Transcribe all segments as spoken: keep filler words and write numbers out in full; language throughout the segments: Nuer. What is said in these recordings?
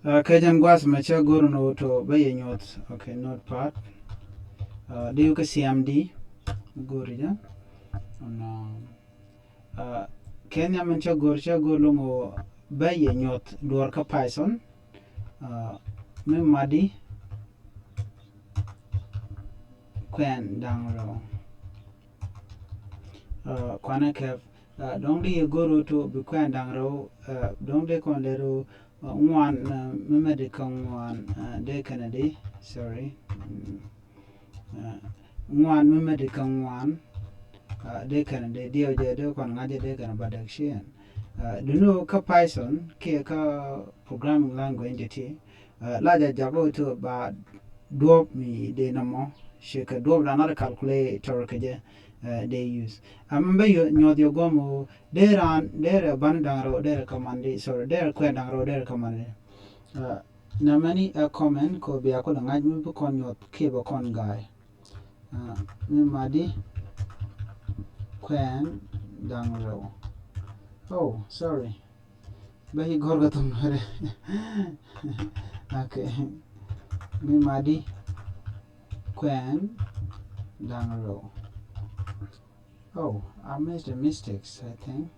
Kɛ jɛn gua̱th mɛ cä go̱r ni ɣöö tɔ bä yɛ nyuɔth. Okay, Notepad. Di kä C M D go̱r jɛ. Kɛ nhiam min cä go̱r, cä go̱r loŋ ɣöö bä yɛ nyuɔth duɔr kä Python. Mi madi kuɛn da̱ŋ rɛw. Kuanɛ kɛp. Dɔ̱ŋ di yɛ go̱r ɣöö tɔ bi kuɛn da̱ŋ rɛw. Dɔ̱ŋ di kɔn lɛ rɛw. Ŋuan mi mɛ di kä ŋuan. Dee kɛnɛ di, sorry. Ŋuan mi mɛ di kä ŋuan. Dee kɛnɛ di diɛw jɛ, dee kɔn ŋa̱c jɛ, dee kɛnɛ ba däk ciɛn. Duni ɣöö kä Python kiɛ kä programming language in ti ti, la jɛ jak ɣöö tɔ ba duɔ̱ɔ̱p mi dee nɔmɔ ci kɛ duɔ̱ɔ̱p dan lat calculator kɛ jɛ dee use. Ɛmɛ bä nyuɔth yɛ guɔm ɣöö dee raan, dee rɛ ban da̱ŋ rɛw, dee rɛ kä man di, sorry, dee rɛ kuɛn da̱ŋ rɛw, dee rɛ kä man di. Nɛ mɛni ɛ comment kɛ bia kulɛ ŋa̱c mi bi kɔn nyuɔth kiɛ bɛ kɔn ga̱a̱y. Mi madi kuɛn da̱ŋ rɛw. Oh, sorry. Bä yi gɔr kä thum rɛ. Okay. Mi madi kuɛn da̱ŋ rɛw. Oh, I made a mistakes, I think.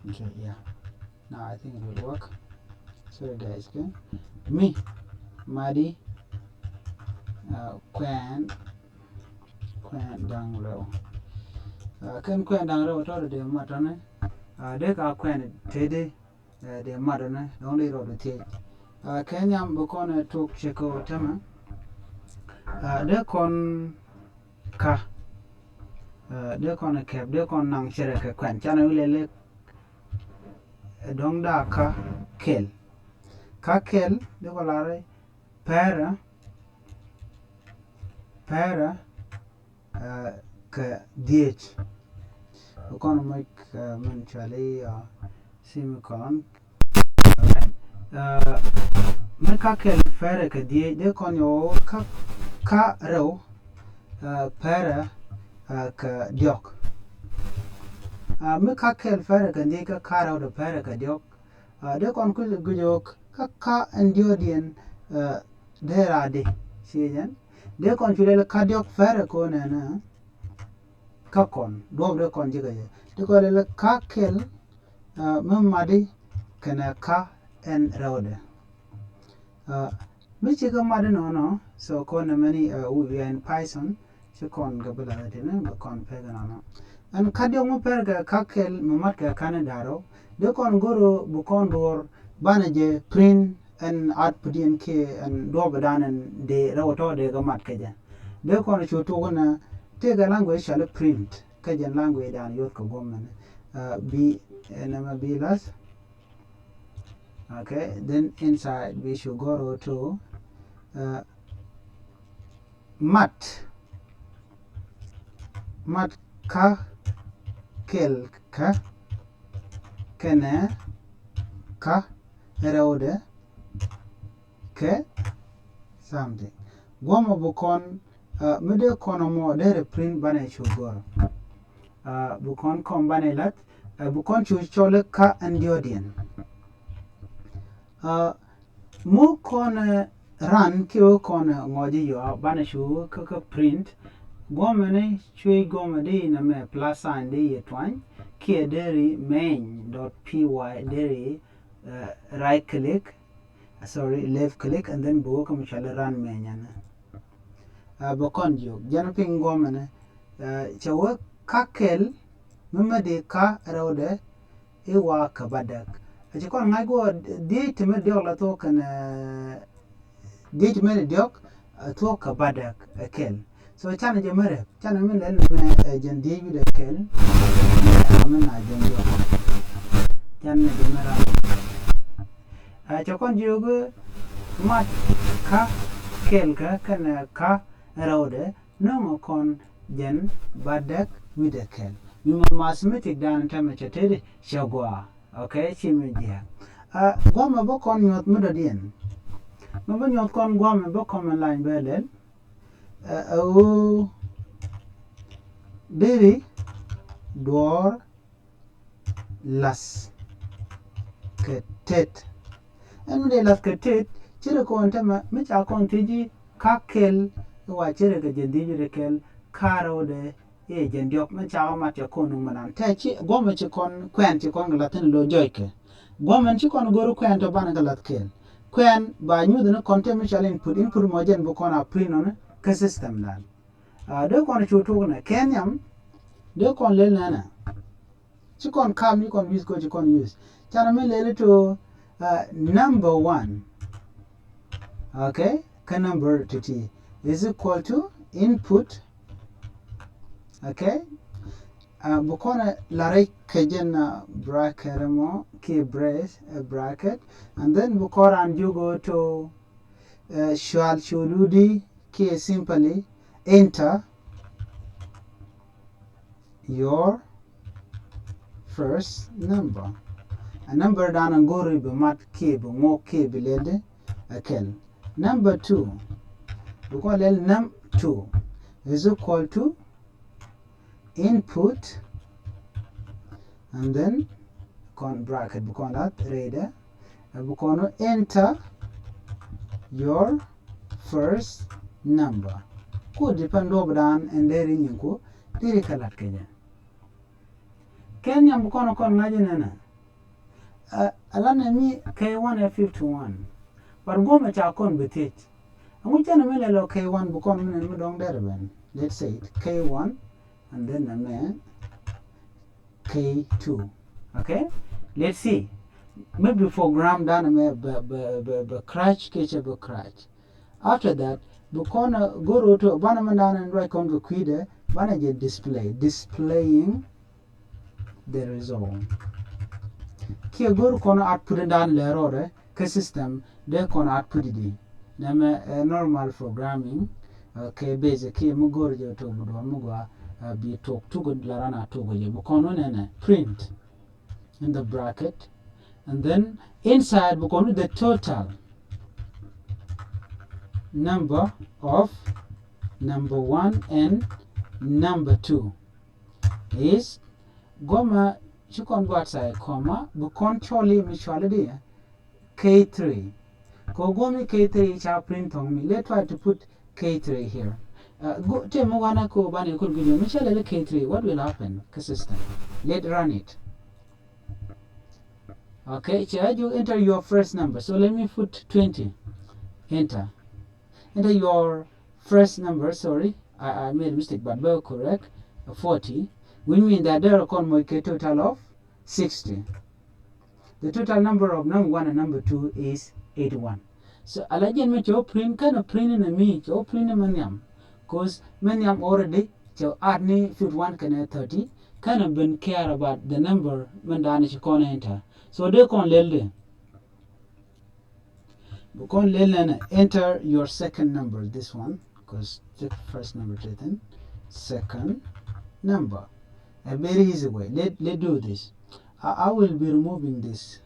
Okay, yeah. Now I think it will work. Sorry guys, okay? Mi madi kuɛn, kuɛn da̱ŋ rɛw. Kɛn kuɛn da̱ŋ rɛw tɔt dee mat tɔnɛ. Dee ka kuɛn tëëdi dee mat tɔnɛ, dɔ̱ŋ dee rɔɔd thiec. Kɛ nhiam bi kɔn tok cɛ kɛ tämɛ. Dee kɔn ka, dee kɔn kɛp, dee kɔn naŋ cɛ rɛ kɛ kuɛn. Canɛ wi̱lɛ lɛ dɔ̱ŋ daa ka kɛl. Ka kɛl dee kɔn lar pɛrɛ, pɛrɛ kɛ dhiec. Bi kɔn moc min cuali semicolon. Mi ka kɛl pɛrɛ kɛ dhiec dee kɔn yɛ wä ka, ka rɛw pɛrɛ kɛ diɔk. Mi ka kɛl pɛrɛ kɛ dhiec kä ka rɛw dee pɛrɛ kɛ diɔk. Dee kɔn kui̱c guic ɣöö kä ka ɛn diɔ̱ɔ̱diɛn dee raadi. Ciɛ jɛn dee kɔn cu lɛl ka diɔk pɛrɛ kɔn ɛn kä kɔn duɔ̱ɔ̱p dee kɔn ji̱ kɛ jɛ. Dee kɔn lɛl ka kɛl mi madi kɛnɛ ka ɛn rɛwdɛ. Mi cikɛ mat inɔnɔ, so kɔn nɛ mɛni we are in Python, ci kɔn kɛ bi la rätini bɛ kɔn pek inɔnɔ. Ɛn ka diɔk mi pɛr kɛ ka kɛl mi mat kɛ kani da̱rɔ, dee kɔn go̱ro bi kɔn duɔr banɛ jɛ print ɛn output diɛn kiɛ ɛn duɔp dan ɛn dee rɛw tɔ dee kɛ mat kɛ jɛ. Dee kɔn cu tuk inɛ tëëkɛ language cali print, kä jɛn language dan yoth kɛ guɔm mɛni. Bi ɛn ɛmɛ bi lath. Okay, then inside bi cu go̱r ɣöö to mat, mat ka kɛl kä kɛnɛ ka rɛwdɛ kɛ something. Guɔmɔ bi kɔn mi dee kɔn mɔ dee rɛ print banɛ cu go̱r. Bi kɔn kɔm banɛ lat bi kɔn cu cɔl ka ɛn diɔ̱diɛn. Mu kɔn ran kiɛ wä kɔn ŋɔc i̱ yɔa banɛ cu kä kä print. Guɔmɛ ni cuec guɔmɛ di nɛ mɛ plus sign di yɛ tuany kiɛ deri main dot py deri right click, sorry, left click, and then bi wä kä mi cɔl run main ɛn. Bɛ kɔn jiök jɛn piny guɔmɛ ni cɛ wä ka kɛl mi mɛ di ka rɛwdɛ i̱ wa kä badäk. A ci kɔn ŋa̱c guɔ dhiec ti mi diɔk la thuɔk kɛn dhiec ti mi diɔk thuɔk kä badäk ɛ kɛl. So canɛ jɛ mi rɛp, canɛ mi lɛl ni mɛ ɛ jɛn dhiec wi̱dɛ kɛl. Mɛ a mi na jɛn diɔk. Canɛ jɛ mi rɛp. A cɛ kɔn jiök mat ka kɛl kä kɛnɛ ka rɛwdɛ. Nöŋ ɛ kɔn jɛn badäk wi̱dɛ kɛl. Mi ma mathematic dan tämɛ cɛ teti cɛ gɔaa. Okay, ci mi jiɛk. Guamɛ bä kɔn nyuɔth mi dɔ̱diɛn. Mi bä nyuɔth kɔn guamɛ bä kɔmɛ lany bɛ lɛl. Ɛ ɣöö deri duɔɔr lath kɛ tet. Ɛn mi dee lath kɛ tet, ci ri kɔn tɛmɛ mi ca kɔn thiec i̱ ka kɛl, i̱ wa ci ri kɛ jɛn dhiec ri kɛl, ka rɛwdɛ i̱ jɛn diɔ̱k mi ca kɔn mat cɛ kɔn nuŋ mɛ nan. Tɛ ci guɔmɛ ci kɔn kuɛn ci kɔn kɛ lath thi̱n lo̱ jɔc kɛ. Guɔmɛ ci kɔn go̱r kuɛn tɔ banɛ kɛ lath kɛl. Kuɛn ba nyuth ni kɔn tɛmɛ cɔal input, input mɔ jɛn bi kɔn a print nɔni kä system dan. Dee kɔn cu tuk nɛ kɛ nhiam, dee kɔn lel nɛnɛ. Ci kɔn kam, ci kɔn use, kɔ ci kɔn use. Canɛ mi lel to number one. Okay, kä number titi is equal to input. Okay. Bi kɔn larɛ kɛ jɛn bracket mɔ kiɛ brace, bracket, and then bi kɔn ran jugo to cual culudi kiɛ simply enter your first number. A number dan a go̱ri bi mat kiɛ bi ŋuɔk kiɛ bi lɛl di a kɛl. Number two, bi kɔn lɛl num two is equal to input and then kɔn bracket bi kɔn lat rɛydɛ. Bi kɔn enter your first number. Ku depend duɔp dan ɛn deri nyin ku deri kɛ lat kɛ jɛ. Kɛ nhiam bi kɔn kɔn ŋa̱c inɛnɛ. A la nɛ mi K one ɛ fifty one. But guɔmɛ ca kɔn bi thiec. Ɛŋu cɛn mi lɛ lɔ K one bi kɔn mi nɛn mi dɔŋ dɛr ben. Let's say it K one and then nɛ mɛ K two. Okay. Let's see. Maybe program dan mɛ bɛ bɛ bɛ bɛ crash kɛ cɛ bɛ crash. After that, bi kɔn go̱r ro to banɛ mɛ dan in ruac kɔn kɛ kui̱dɛ banɛ jɛ display, displaying the result. Kiɛ go̱r kɔn output in dan lɛ rɔɔdɛ kä system dee kɔn output di. Nɛmɛ ɛ normal programming. Kɛ basic kiɛ mi go̱r jɛ tok bi duɔr mi gua bi tok tuk la ran a tok jɛ bi kɔn wä nɛnɛ print in the bracket, and then inside bi kɔn wä the total number of number one and number two is gɔma ci kɔn go outside comma bi kɔn cɔli mi cɔli di K three. Ko gomi K three ca print thong mi. Let's try to put K three here. Go te mi wana ko bani kul gidi mi cɔli K three. What will happen kä system? Let run it. Okay, cɛ ju enter your first number. So let me put twenty. Enter. Enter your first number, sorry, I, I made a mistake, but very correct, forty, which means that there are kɔn moc kɛ total of sixty. The total number of number one and number two is eighty-one. So ala jɛn mi cɛ wä print, kɛn a print in a mi cɛ wä print in a mi nhiam, cause mi nhiam already cɛ wä add ni fifty-one kɛn a thirty, kɛn a ben care about the number mi dan ci kɔn enter. So dee kɔn lel dee. Bi kɔn lel nɛnɛ enter your second number, this one, cause the first number te thin, second number. A very easy way. Let, let do this. I, I will be removing this.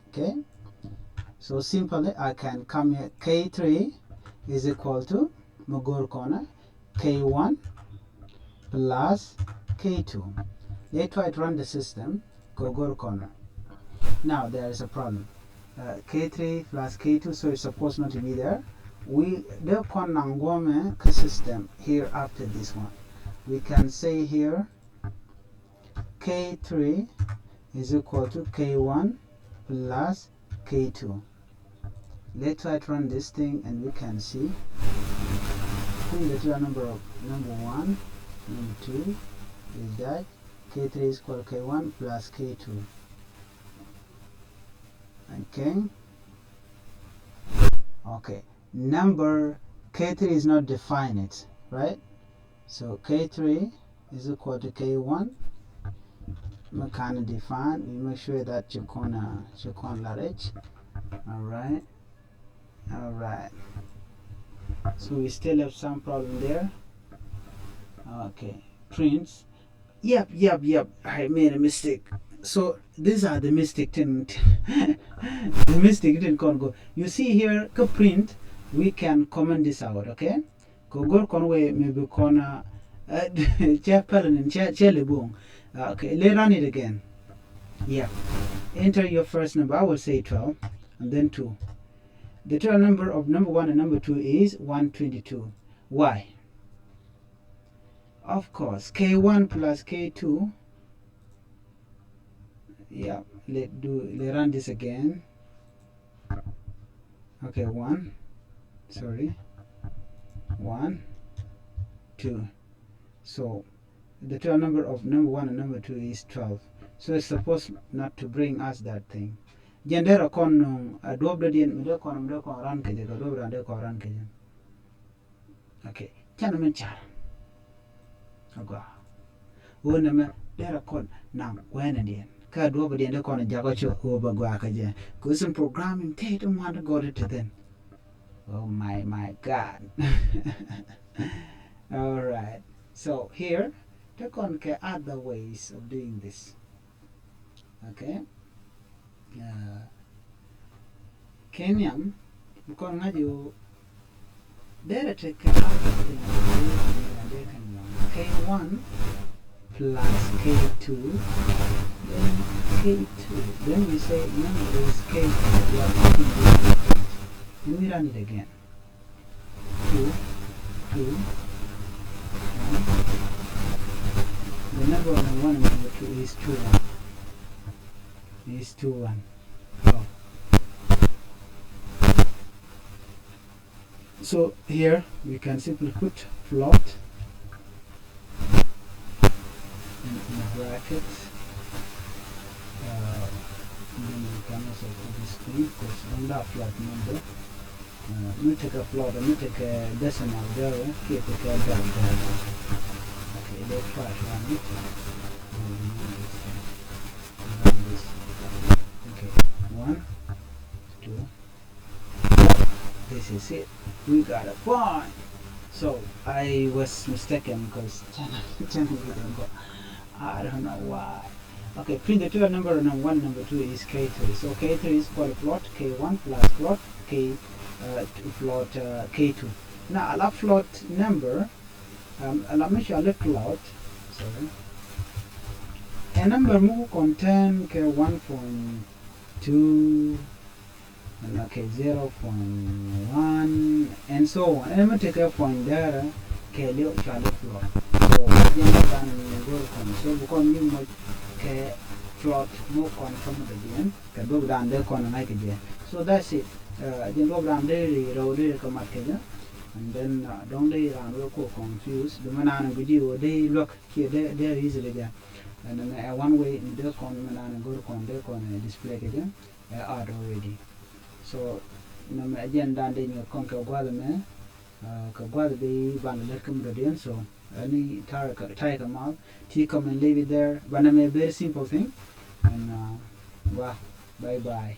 Okay. So simply I can come here. K three is equal to mi go̱r kɔnɛ K one plus K two. Let try to run the system. Go go corner. Now there is a problem. K three plus K two, so it's supposed not to be there. We dee kɔn naŋ guɔmɛ kä system here after this one. We can say here K three is equal to K one plus K two. Let's try to run this thing and we can see. I think the total number of number one, number two is that K three is equal K one plus K two. Okay. Okay. Number K three is not defined, right? So K three is equal to K one. Mi kan define, we make sure that ci kɔn, ci kɔn la rich. All right. All right. So we still have some problem there. Okay. Prints. Yep, yep, yep. I made a mistake. So these are the mistake tin, the mistake tin kɔn go. You see here, kä print, we can comment this out, okay? Kɛ go̱r kɔn wee mi bi kɔn cɛ pɛl ni cɛ, cɛ li buɔ̱ŋ. Okay, let run it again. Yeah. Enter your first number. I will say twelve and then two. The total number of number one and number two is one twenty-two. Why? Of course, K one plus K two. Yeah, let do let run this again. Okay, one. Sorry. One, two. So the total number of number one and number two is twelve. So it's supposed not to bring us that thing. Jɛn derɛ kɔn nöŋ a duɔ̱p dɔ̱diɛn mi dee kɔn mi dee kɔn ran kɛ jɛ kɛ duɔ̱p ran dee kɔn ran kɛ jɛ. Okay. Canɛ min car. Agua. Ɣöö nɛmɛ derɛ kɔn naŋ kuɛɛnɛ diɛn kä duɔ̱p dɔ̱diɛn dee kɔn jakä cɔ ɣöö bɛ gɔaa kä jɛ. Kɛ ɣöö sin programming tëë ti ŋuan ti gɔl ti te thi̱n. Oh my, my God. All right. So here, te kɔn kɛ other ways of doing this. Okay. Uh, Kenyan, kɔn ŋa̱c ɣöö derɛ tekɛ other thing. K one plus K two, then K two. Then we say number is K two. We are putting this in front. Let me run it again. Two, two, one. The number of number one and number two is two one. Is two one. Oh. So here we can simply put float in, in a bracket. Uh, then we can also put this thing because under float number. Uh, mi tekɛ float, mi tekɛ decimal dee, kiɛ tekɛ dot dee. Okay, let's try to run it. We'll remove this thing. Run this. Okay, one, two. This is it. We got a point. So I was mistaken because channel channel didn't go. I don't know why. Okay, print the total number of number one, number two is K three. So K three is called float, K one plus float, K uh, float uh, K two. Now a la float number, um, a la mi cɔal float. Sorry. A number mi ku contain kɛ one point two, la kɛ zero point one and so on. Ɛn mi tekɛ point dɛrɛ kɛ liw cɔal float. So jɛn dee dan ni go̱r kɔn. So bi kɔn ni moc kɛ float mi kɔn kä mi dɔ̱diɛn kɛ duɔ̱p dan dee kɔn ŋa̱c kɛ jɛ. So that's it. Uh, jɛn duɔ̱p dan dee ri rɛw dee ri kɛ mat kɛ jɛ. And then uh, dɔ̱ŋ dee ran wee ko confuse. Di mi naan guici wee dee luäk kiɛ dee dee easily jɛ. And then uh, one way mi dee kɔn mi naan go̱r kɔn dee kɔn uh, display kɛ jɛ. Ɛ art already. So nɛmɛ ɛ jɛn dan dee nyuɔth kɔn kɛ gua̱th ɛmɛ. Uh, kɛ gua̱th bi ban lät kä mi dɔ̱diɛn. So any ta̱a̱ kɛ mal ti come and leave it there. But nɛmɛ very simple thing. And uh, wa bye bye.